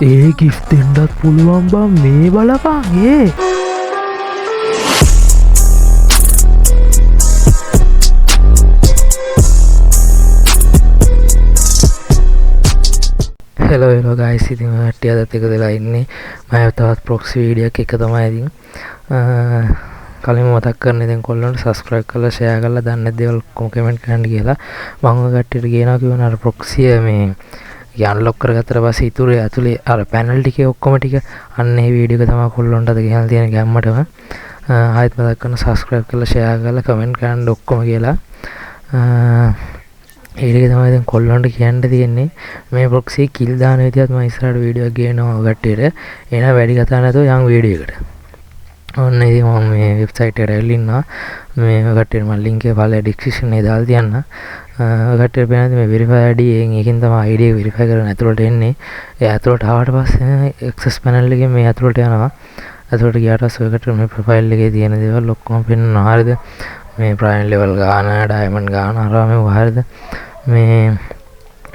ඒ gift දෙන්නත් පුළුවන් බං මේ බලපන් ඒ. හෙලෝ හෙලෝ ගයිස්, ඉතින් ඔය කට්ටිය අදත් එකතු වෙලා ඉන්නේ මම තවත් ප්‍රොක්සි වීඩියෝ එකක් එක තමයි. ඉතින් කලින්ම මතක් කරන ඉතින් කොල්ලන්ට සබ්ස්ක්‍රයිබ් කරලා ෂෙයා කරලා දන්නේ නැති දේවල් ඔක්කොම කමෙන්ට් කරන්න කියලා. මම ඔය කට්ටියට කියනවා කියවන අර ප්‍රොක්සිය මේ අන්ලොක් කරගත්තට පස්සේ ඉතුරු ඇතුලේ අර පැනල් ටිකේ ඔක්කොම ටික අන්න ඒ වීඩියෝ එක තමයි කොල්ලන්ට අද ගෙනල්ලා තියෙන ගැම්මටම. ආයෙත් මතක් කරන සබ්ස්ක්‍රයිබ් කරලා ෂෙයා කරලා කමෙන්ට් කරන්න ඔක්කොම කියලා. ඒ ටික තමයි දැන් කොල්ලන්ට කියන්න තියෙන්නේ. මේ ප්‍රොක්සි කිල් දාන විදියත් මම ඉස්සරහට වීඩියෝ එකක් ගේනවා ඔය කට්ටියට. එහෙනම් වැඩි කතා නැතුව යන් වීඩියෝ එකට. ඔන්න ඉතින් මම මේ වෙබ්සයිට් එකට ඇවිල්ලා ඉන්නවා. මේ ඔය කට්ටියට මම ලින්ක් එක පහළ ඩිස්ක්‍රිප්ෂන් එකේ දාලා තියන්න. ඔය කට්ටියට පේනද මේ වෙරිෆයි ID එකෙන් ඒකෙන් තමයි ID එක වෙරිෆයි කරගෙන ඇතුළට එන්නේ. ඒ ඇතුළට ආවට පස්සේ ඇක්සස් පැනල් එකෙන් මේ ඇතුළට යනවා. ඇතුළට ගියාට පස්සේ ඔය කට්ටියට මේ ප්‍රොෆයිල් එකේ තියෙන දේවල් ඔක්කොම පෙන්වනවා. හරිද? මේ ප්‍රයිම් ලෙවල් ගාන, ඩයමන්ඩ් ගාන අරවා මේවා. හරිද? මේ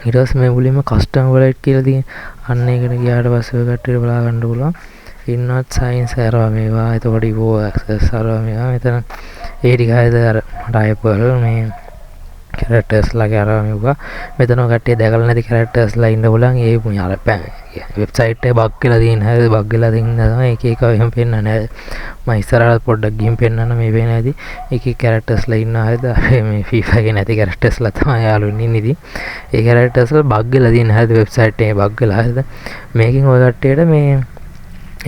ඊට පස්සේ මේ මුලින්ම කස්ටම් වොලට් කියලා තියෙන අන්න ඒකට ගියාට පස්සේ ඔය කට්ටියට බලා ගන්න පුළුවන්. ඉන්නවත් සයින්ස් අරවා මේවා. එතකොට ඉවෝ ඇක්සස් අරවා මේවා. මෙතන ඒ ටික හරිද? අර ටයිපල් මේ කැරක්ටර්ස් ලගේ අරවා මේවා. මෙතන ඔය කට්ටිය දැකලා නැති කැරක්ටර්ස් ලා ඉන්න පුළුවන්. ඒ මේ අර වෙබ්සයිට් එක බග් වෙලා තියෙන. හරිද? බග් වෙලා තියෙන තමයි එක එක එහෙම පෙන්නන්නේ. හරිද? මම ඉස්සරහට පොඩ්ඩක් ගිහින් පෙන්නන්න මේ පේන ඇති එක එක කැරක්ටර්ස් ලා ඉන්නවා. හරිද? අපේ මේ FIFA එකේ නැති කැරක්ටර්ස් ලා තමයි යාළුවෝ ඉන්නේ. ඉතින් ඒ කැරක්ටර්ස් ලා බග් වෙලා තියෙන. හරිද? වෙබ්සයිට් එකේ බග් වෙලා. හරිද? මේකෙන් ඔය කට්ටියට මේ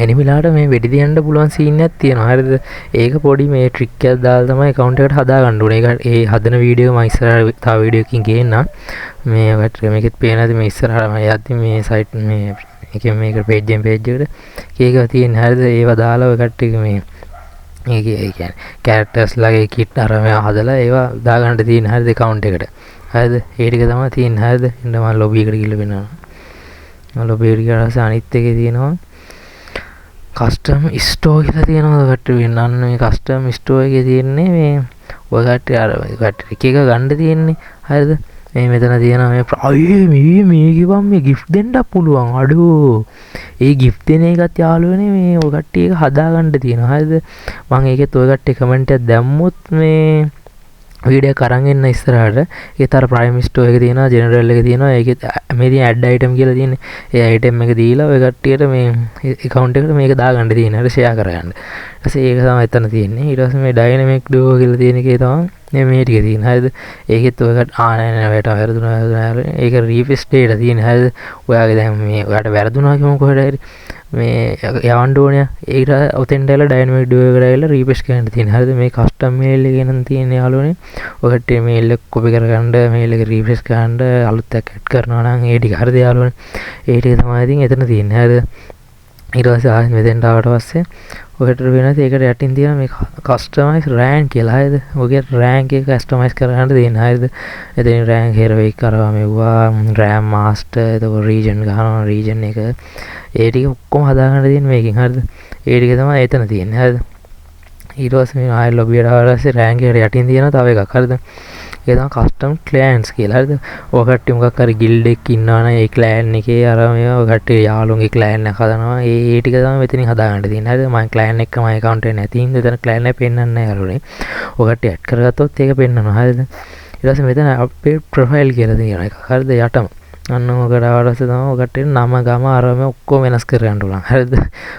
එනිමිලාට මේ වෙඩි තියන්න පුළුවන් සීන් එකක් තියෙනවා. හරිද? ඒක පොඩි මේ ට්‍රික් එකක් දාලා තමයි ඇකවුන්ට් එකට හදා ගන්න ඕනේ. ඒක ඒ හදන වීඩියෝ මම ඉස්සරහට තව වීඩියෝ එකකින් ගේන්නම්. මේ ඔයාලට මේකෙත් පේන ඇති මේ ඉස්සරහට මම යද්දි මේ සයිට් මේ එකෙන් මේක පේජ් එකෙන් පේජ් එකට ඒක තියෙන. හරිද? ඒවා දාලා ඔය කට්ටිය මේ ඒක ඒ කියන්නේ කැරක්ටර්ස් ලගේ කිට් අර මේවා හදලා ඒවා දාගන්න තියෙන. හරිද? ඇකවුන්ට් එකට. හරිද? ඒ ටික තමයි තියෙන්නේ. හරිද? ඉන්න මම ලොබි එකට ගිහලා පෙන්නනවා. මම ලොබි එකට ගියාට පස්සේ අනිත් එකේ තියෙනවා කස්ටම් ස්ටෝර් කියලා තියෙනවා. ඔය කට්ටිය වෙන අන්න මේ කස්ටම් ස්ටෝර් එකේ තියෙන්නේ මේ ඔය කට්ටිය අර ඔය කට්ටිය එක එක ගන්න තියෙන්නේ. හරිද? මේ මෙතන තියෙනවා මේ අයියේ මේ මේ කිව්වම මේ ගිෆ්ට් දෙන්නත් පුළුවන්. අඩෝ ඒ ගිෆ්ට් දෙන එකත් යාළුවනේ මේ ඔය කට්ටිය එක හදා ගන්න තියෙනවා. හරිද? මං ඒකෙත් ඔය කට්ටිය කමෙන්ට් එකක් දැම්මොත් මේ වීඩියෝ එක අරන් එන්න ඉස්සරහට. ඒකත් අර ප්‍රයිම් ස්ටෝර් එක තියෙනවා, ජෙනරල් එක තියෙනවා. ඒකෙත් මේ තියෙන ඇඩ් අයිටම් කියලා තියෙන්නේ. ඒ අයිටම් එක දීලා ඔය කට්ටියට මේ ඇකවුන්ට් එකට මේක දාගන්න තියෙනවා. හරි, ෂෙයා කරගන්න. ඊට පස්සේ ඒක තමයි එතන තියෙන්නේ. ඊට පස්සේ මේ ඩයිනමික් ඩුවෝ කියලා තියෙන එකේ තමයි මේ ටික තියෙන්නේ. හරිද? ඒකෙත් ඔය කට්ටිය ආ නෑ නෑ ඔයාට වැරදුනා, වැරදුනා, වැරදුනා. ඒක රීෆ්‍රෙෂ් ඩේටා තියෙන්නේ. හරිද? ඔයාගේ දැන් මේ ඔයාට වැරදුනා කියමු කොහෙට හරි මේ යවන්න ඕනේ. ඒකට ඔතෙන්ට ඇවිල්ලා ඩයිනමික් ඩුවෝ එකට ඇවිල්ලා රීෆ්‍රෙෂ් කරන්න තියෙන්නේ. හරිද? මේ කස්ටම් මේල් එකේ නම් තියෙන්නේ යාළුවනේ. ඔය කට්ටිය මේල් එක කොපි කරගන්න, මේල් එක රීෆ්‍රෙෂ් කරන්න, අලුත් එකක් ඇඩ් කරනවා නම් ඒ ටික. හරිද යාළුවනේ? ඒ ටික තමයි ඉතින් එතන තියෙන්නේ. හරිද? ඊට පස්සේ ආයෙත් මෙතෙන්ට ආවට පස්සේ ඔය කට්ටියට වෙනස් ඒකට යටින් තියෙන මේ කස්ටමයිස් රෑන්ක් කියලා. හරිද? ඔයගේ රෑන්ක් එක කස්ටමයිස් කරගන්න තියෙන. හරිද? එතනින් රෑන්ක් හීරෝයික් කරවා මෙව්වා, රෑම් මාස්ටර්, එතකොට රීජන් ගහනවා, රීජන් එක. ඒ ටික ඔක්කොම හදාගන්න තියෙන මේකෙන්. හරිද? ඒ ටික තමයි එතන තියෙන්නේ. හරිද? ඊට පස්සේ මේ ආයෙ ලොබි එකට ආවට පස්සේ රෑන්ක් එකට යටින් තියෙනවා තව එකක්. හරිද? ඒක තමයි කස්ටම් ක්ලෑන්ස් කියලා. හරිද? ඔය කට්ටිය මොකක් හරි ගිල්ඩ් එකක ඉන්නවා නම් ඒ ක්ලෑන් එකේ අර මේවා ඔය කට්ටිය යාළුවන්ගේ ක්ලෑන් එක හදනවා. ඒ ටික තමයි මෙතනින් හදාගන්න තියෙන්නේ. හරිද? මම ක්ලෑන් එක මම ඇකවුන්ට් එකේ නැති හින්දා එතන ක්ලෑන් එක පෙන්වන්නේ නැහැ යාළුවනේ. ඔය කට්ටිය ඇඩ් කරගත්තොත් ඒක පෙන්වනවා. හරිද? ඊට පස්සේ මෙතන අපේ ප්‍රොෆයිල් කියලා තියෙන එකක්. හරිද? යටම. අන්න ඔකට ආවට පස්සේ තමයි ඔය කට්ටියට නම ගම අර මේ ඔක්කොම වෙනස් කරගන්න පුළුවන්. හරිද?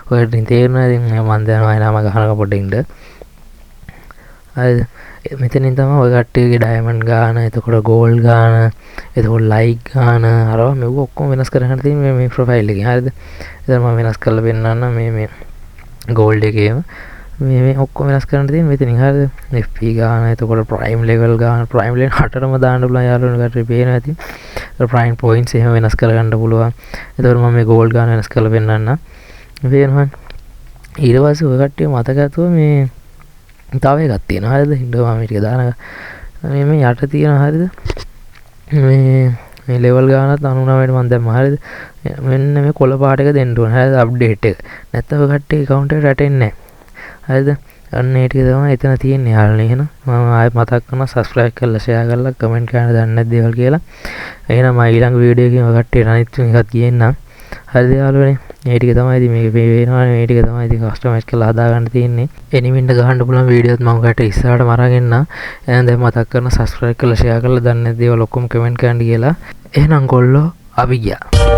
ඔය කට්ටිය තේරුණා ඉතින් මං දන්නවා නම ගහනක පොඩ්ඩක් ඉන්න. හරිද? මෙතනින් තමයි ඔය කට්ටියගේ ඩයමන්ඩ් ගාන, එතකොට ගෝල්ඩ් ගාන, එතකොට ලයික් ගාන අරවා මෙව ඔක්කොම වෙනස් කරගන්න තියෙන්නේ මේ ප්‍රොෆයිල් එකෙන්. හරිද? එතන මම වෙනස් කරලා පෙන්නන්නම් මේ ගෝල්ඩ් එකේම මේ ඔක්කොම වෙනස් කරන්න තියෙන්නේ මෙතනින්. හරිද? FP ගාන, එතකොට ප්‍රයිම් ලෙවල් ගාන, ප්‍රයිම් ලෙවල් හතරම දාන්න පුළුවන් යාළුවනේ කට්ටිය පේනවා ඇති. එතකොට ප්‍රයිම් පොයින්ට්ස් එහෙම වෙනස් කරගන්න පුළුවන්. එතකොට මම මේ ගෝල්ඩ් ගාන වෙනස් කරලා පෙන්නන්නම්. පේනවනේ. ඊට පස්සේ ඔය කට්ටිය මතක ඇතුව මේ තව එකක් තියෙනවා. හරිද? ඉන්න මම මේ ටික දාන මේ යට තියෙනවා. හරිද? මේ ලෙවල් ගානත් 99ට මම දැම්මා. හරිද? මෙන්න මේ කොළ පාට එක දෙන්න ඕනේ. හරිද? අප්ඩේට් එක. නැත්නම් ඔය කට්ටිය ඇකවුන්ට් එකට රැටෙන්නේ නැහැ. හරිද? අන්න ඒ ටික තමයි එතන තියෙන්නේ යාළුවනේ. එහෙනම් මම ආයෙත් මතක් කරනවා සබ්ස්ක්‍රයිබ් කරලා ෂෙයා කරලා කමෙන්ට් කරන්න දන්නේ නැති දේවල් කියලා. එහෙනම් මම ඊළඟ වීඩියෝ එකකින් ඔය කට්ටියට අනිත් එකක් ගේන්නම්. හරිද යාළුවනේ? මේ ටික තමයි ඉතින් මේක පේනවනේ. මේ ටික තමයි ඉතින් කස්ටමයිස් කරලා හදාගන්න තියෙන්නේ. එනිමින්ට ගහන්න පුළුවන් වීඩියෝත් මම ඔයාලට ඉස්සරහටම අරන් එන්නම්. එහෙනම් දැන් මතක් කරන සබ්ස්ක්‍රයිබ් කරලා, ෂෙයා කරලා, දන්නේ නැති දේවල් ඔක්කොම කමෙන්ට් කරන්න කියලා. එහෙනම් කොල්ලෝ, අපි ගියා.